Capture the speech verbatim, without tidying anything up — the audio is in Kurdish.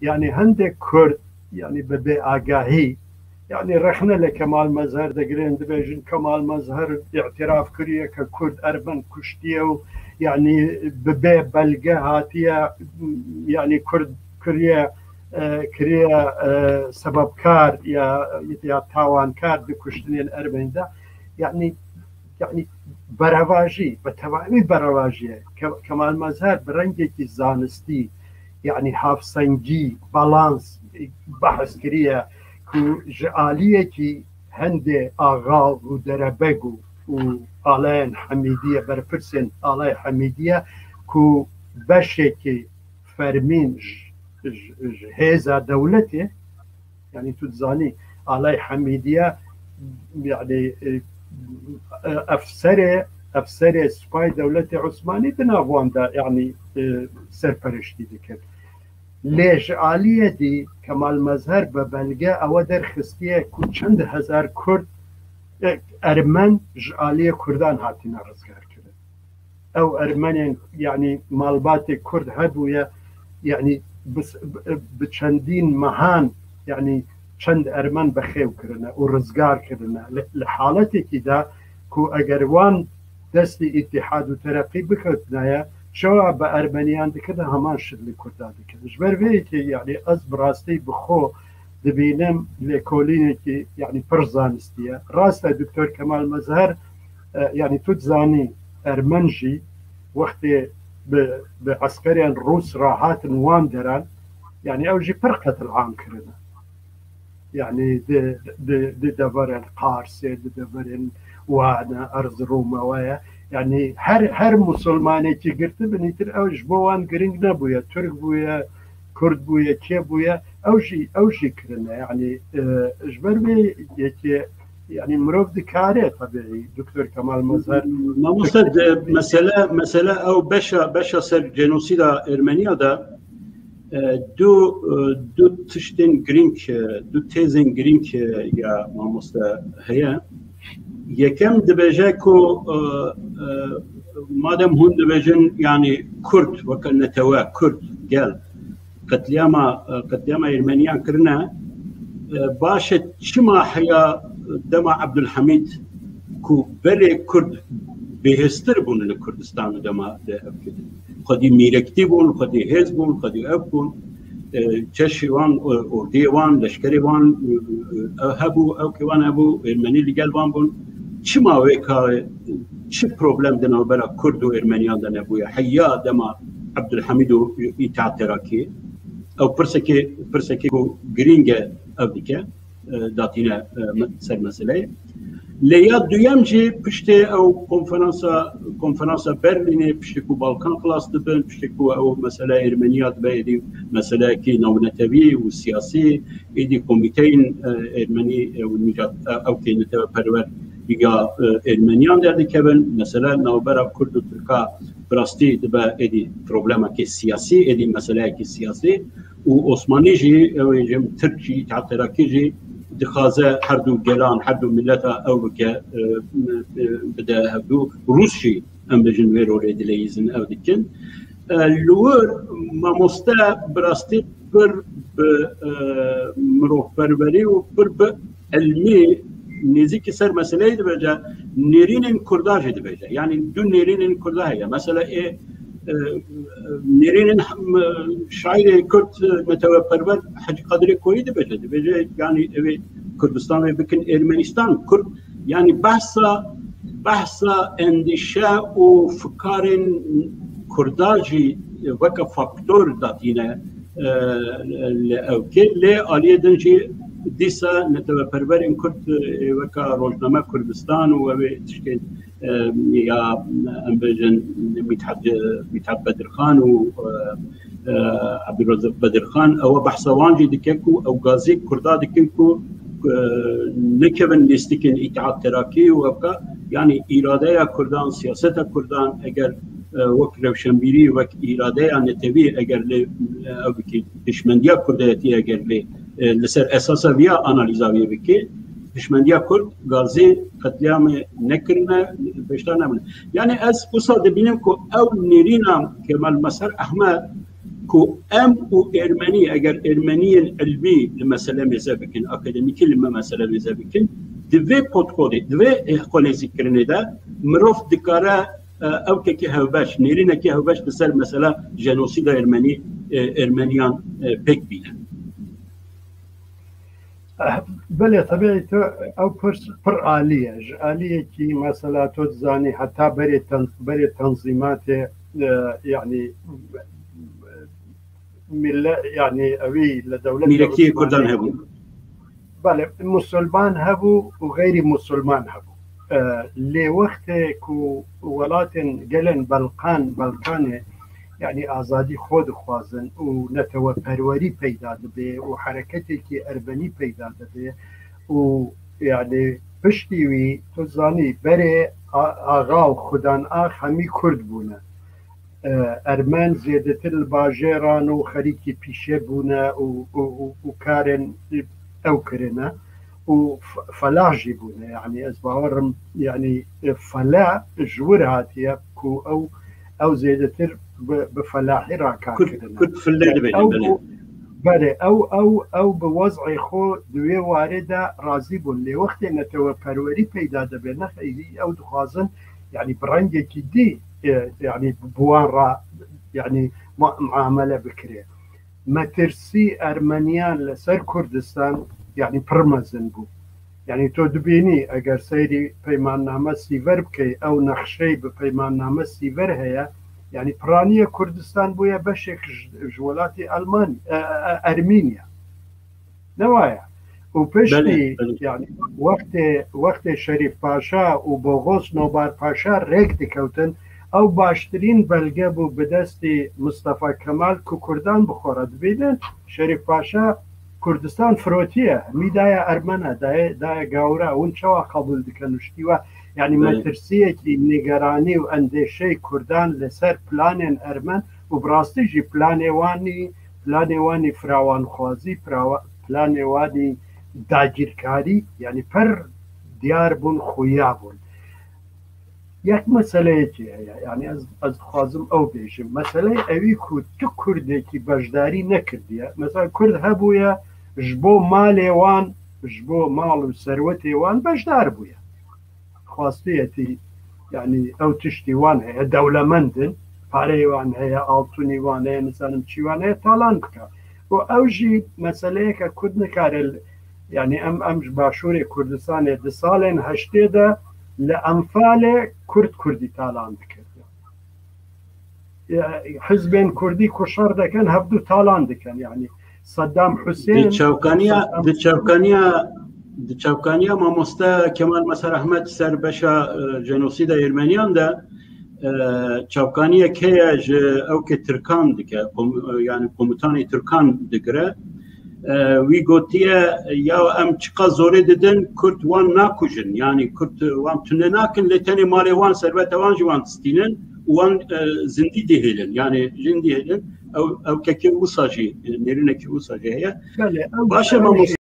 Yanî hindek Kurd, yanî bi bêagahî, yanî rexne li Kemal Mezher digirin, dibêjin Kemal Mezher îtiraf kiriye ke Kurd Ermen kuştiye û yanî bi bê belge hatiye, yanî Kurd kiriye, e, kiriye, e, sebebkar ya, ya tawankar di kuştinên Ermenî de. Yanî, yanî berevajî, bi tevamî berevajî ye. Ke-, Kemal Mezher bi rengekî zanistî, yanî hafsengî, balans, behs kiriye ku ji aliyekî hindê axa û derebeg û, û alayên Hemîdiye, berpirsên alay Hemîdiye ku beşekî fermîn ji, ji, ji hêza dewletê, yanî tu dizanî alay Hemîdiye, yanî, e, e, efserê, efserê Sipayê Dewletê Osmanî di nav wan de, yanî, e, serperiştî dikir. Lê ji aliyê dî Kemal Mezher bi belge ewe derxistiye ku çend hezar Kurd, e, Ermen ji aliyê Kurdan hatine rizgarkirin. Ew Ermenên, yanî malbatê Kurd hebûye, yanî bi, bi çendîn mehan, yanî çend Ermen bi xêw kirine û rizgar kirine. Li, li haletekî de ku eger wan destê Îtîhad û Tereqî bikevtinaye, çawa bi Ermeniyan dikirine, heman şir li Kurda dikir. Ji ber vê yekê, yanî ez bi rastî bi xwe dibînim lêkolînekî, yanî pir zanistî ye. Rast e, Doktor Kemal Mezher, e, yanî tu dizanî Ermen jî wextê bi, bi eskerên Rûs re hatin wan deran, yanî ew jî pir qetilam kirine. Yanî di, di, di deverên Qarsê, di deverên Wane, Erzirûme we ye. Yanî her, her musulmanekî girtibin, îtir ew ji bo wan giring nebûye. Tirk bûye, Kurd bûye, kê bûye, ew jî, ew jî kirine. Yanî, e, ji ber vê yekê, yanî mirov dikare, tebîî, Doktor Kemal Mezher. Mamoste, de, mesele, mesele ew beşa, beşa ser cenosîda Ermeniya de, e, du, e, du tiştên girîng, e, du têzên girîng, e, ya mamoste heye. Yekem dibêje ku, e, e, madem hûn dibêjin, yanî Kurd weke netewe, Kurd gel, qetliyama, e, qetliyama Ermeniyan kirine, e, baş e, çima heya dema Abdulhamid ku berê Kurd bêhêztir bûn li Kurdistan û dema de ev kirin. Xwedî mîrektî bûn, xwedî hêz bûn, xwedî ev bûn. E, çeşê wan, e, ordiyê wan, leşkerê wan, e, e, ew hebû, ew kê wan hebû, Ermenî li gel wan bûn. Çima wê karê, çi problem di navbera Kurd û Ermeniyan de nebûye? Heya dema Abdulhamid û Îtîhat Terakî. Ew pirsekê, pirsekê ku girîng e ev dike, e, datîne, e, me-, ser meseleyê. Lê ya duyem jî piştê ew konferansa, konferansa Berlînê, piştê ku Balkan xilas dibin, piştê ku ew mesele Ermeniya dibe êdî meseleyekî navnetewî û siyasî, êdî komîteyên, e, Ermenî, e, û nîjad, e, ew kê neteweperwer ya, e, Ermeniyan derdikevin, mesele navbera Kurd û Tirka bi rastî dibe êdî problemekê siyasî, êdî meseleyekî siyasî û Osmanî jî, ew ê jî Tirk jî, Îtîhat Terakî jî dixwaze her du gelan, her du mileta ew bike, e, e, bide hevdu. Rûs jî, em bêjin, wê rolê dileyîzin, ew dikin. E, li wir mamoste bi rastî pir bi, e, mirovperwerî û pir bi ilmî nêzîkî ser meseleyê dibêje, nêrînên Kurda jî dibêje. Yanî du nêrînên Kurda heye. Mesela ê, e, nêrînên hem, e, şaîrê Kurd, e, neteweperwer Hecî Qadirê Koyî dibêje. Dibêje, yanî, ew ê Kurdistan wê bikin Ermenistan. Kurd, yanî behsa, behsa endîşe û fikarên Kurda jî weke faktor datîne, e, li ewkê. Lê aliyê din jî dîsa neteweperwerên Kurd, e, weke Rojname Kurdistan û ew ê tiştên, e, ya, em bêjin Mithat, Mithat Bedirxan û, e, e, Abdulrazak Bedirxan, ew behsa wan jî dike ku ew gazî Kurda dikin ku, e, nekevin lîstikên Îtîhat Terakî û ewka, yanî îradeya Kurdan, siyaseta Kurdan, eger, e, wek rewşenbîrî, wek îradeya netewî, eger lê, e, ew bikî, hişmendiya Kurdayetî, eger lê, e, li ser esasa viya analîza wê bikî, hişmendiya Kurd gazî qetliyamê nekirine, beşdar nebûne. Yanî ez wisa dibînim ku ew nêrîna Kemal Mezher Ehmed ku em û Ermenî, eger Ermeniyên ilmî li mesele mêze bikin, akademîkî li me mesele mêze bikin, di vê podkolê, di vê xwelêzîkirinê de mirov dikare, e, ewkekî hevbeş, nêrînekî hevbeş li ser mesela jenosîda Ermenî, e, Ermeniyan, e, pêk bîne. Belê, tebî tu ew pirs pir alî ye. Ji aliyekî mesela tu dizanî heta berê ten-, berê tenzîmatê, e, yanî mille, yanî ewî li dewlet Mîrekiyê Kurdan hebû. Belê, musulman hebû û xeyrî musulman hebû. E, lê wextê ku welatên gelên Belqan, Belkanê, yanî azadî xwe dixwazin û neteweperwerî peyda dibe û hereketekî erbenî peyda dibe û yanî piştî wî tu zanî berê a-, axa û xudan ax hemî kurd bûne. E, Ermen zêdetir li bajêran û xerîkî pîşe bûne û, û, û, û karên ew kirine û f-, felah jî bûne. Yanî ez bawerim, yanî, e, fela ji wir hatiye ku ew, ew zêdetir bi, bi felahî re kar Kurd, kirine. Kurd file dibêjin, Ew belê. bû, belê, ew, ew, ew bi wez'ê xwe di wê warê de razî bûn. Lê wextê neteweperwerî peyda dibe, nexeyî ew dixwazin, yanî bi rengekî dî, e, yanî bi wan re, yanî mu-, muamele bikire. Metirsî Ermeniyan li ser Kurdistan, yanî pir mezin bû. Yanî tu dibînî, eger seyrî peymanname Sîver bikey, ew nexşeyê bi peymanname Sîver heye, yanî piraniye Kurdistan bûye beşek ji, ji welatê Almanya, e, e, Ermînya. Ne waya? Û piştî, Belê, belê. yanî wextê, wextê Şerîf Paşa û Boğoz Nobar Paşa rêk dikewtin, ew baştirîn belge bû bi destî Mustafa Kemal ku Kurdan bi xwe re dibînin. Şerîf Paşa Kurdistan firotiye, hemî daye Ermena, daye, daye gawra, hûn çawa qebûl dikin û ştî we? Yanî Belê. metirsiyekî, nîgeranî û endêşeyê Kurdan li ser planên Ermen û bi rastî jî planê wan î, planê wan î firawanxwazî, pirawa-, planê wan î dagîrkarî, yanî pir diyar bûn, xuya bûn. Yek meseleyekê heye, yanî ez, ez dixwazim ew bêjim. Meseleyê ewî ku tu Kurdekî beşdarî nekirdiye. Mesela Kurd hebûye ji bo malê wan, ji bo mal û serwetê wan beşdar bûye. Xwastiyetî, yanî ew tiştî wan heye, dewlemend in, pareyê wan heye, altûnî wan heye, nizanim çi wan heye, talan bike. Û ew jî meseleyeke Kurd nikare, yanî em, em ji Başûrê Kurdistanê di salên heştê de li Enfalê Kurd Kurdî talan dikir. Ya, hizbên Kurdî ku şer dikin, hevdu talan dikin. Yanî Saddam Husên, Di çavkaniya, Saddam di çavkaniya, di çavkaniya mamoste Kemal Mesar Ahmed ser beşa, e, jenosîda Ermeniyan de, e, çavkaniyek heye ji ewkê Tirkan dike, kom-, e, yanî komutanê Tirkan digire. E, wî gotiye, ya em çiqas zorê didin, Kurd wan nakujin, yanî Kurd wan tune nakin, lê tenê malê wan, serveta wan ji wan distînin û wan, e, zindî dihêlin, yanî jin dihêlin. Ew, ew kekê wisa jî, e, nêrînekî wisa jî heye. Belê, ew, Baş e, ew mamoste.